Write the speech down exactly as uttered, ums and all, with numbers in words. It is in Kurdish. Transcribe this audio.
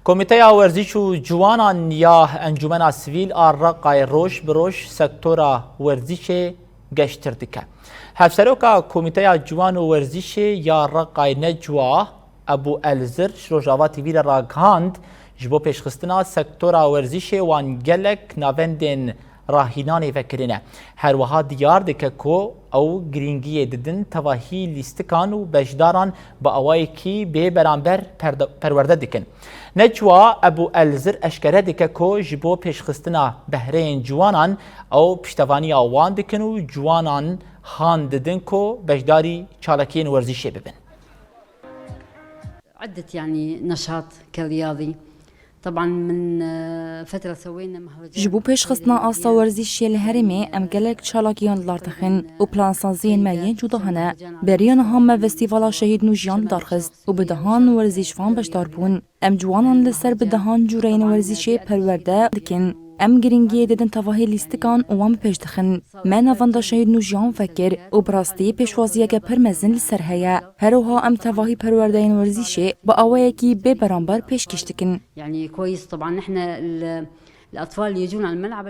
Komîteya Werzîş û Ciwanan ya Encûmena Sivîl a Reqayê roj bi roj sektora werzîşê geştir dike. Hevseroka Komîteya Ciwan û Werzîşê ya Reqayê Necwa Ebû Elzir ji Rojava T V re ragihand, ji bo pêşxistina sektora werzîşê wan gelek navendên rahînanê vekirine. Her wiha diyar dike ku ew girîngiyê didin tevahî lîstikan û beşdaran bi awayekî bê beramber perde-, perwerde dikin. Necwa Ebû Elzir eşkere dike ku ji bo pêşxistina behreyên ciwanan ew piştevaniya wan dikin û ciwanan han didin ku beşdarî çalakiyên werzîşê bibin. عدة يعني نشاط كرياضي. طبعا من آه، فترة سوينا مهرجان Ji bo pêşxistina asta werzîşê li herêmê em gelek çalakiyan li dar dixin û plansaziyên me yên cuda hene. Beriya niha me Festîvala Şehîd Nûjiyan li dar xist û bi dehan werzîşvan beşdar bûn. Em ciwanan li ser bi dehan cûreyên werzîşê perwerde dikin. Em girîngiyê didin tevahî lîstikan û wan bi pêş dixin. Me navenda Şehîd Nûjiyan vekir û bi rastî pêşwaziyeke pir mezin li ser heye. Her wiha em tevahî perwerdeyên werzîşê bi awayekî bê beramber pêşkêş dikin. يعني كويس. طبعا نحن ال- الأطفال اللي يجون على الملعب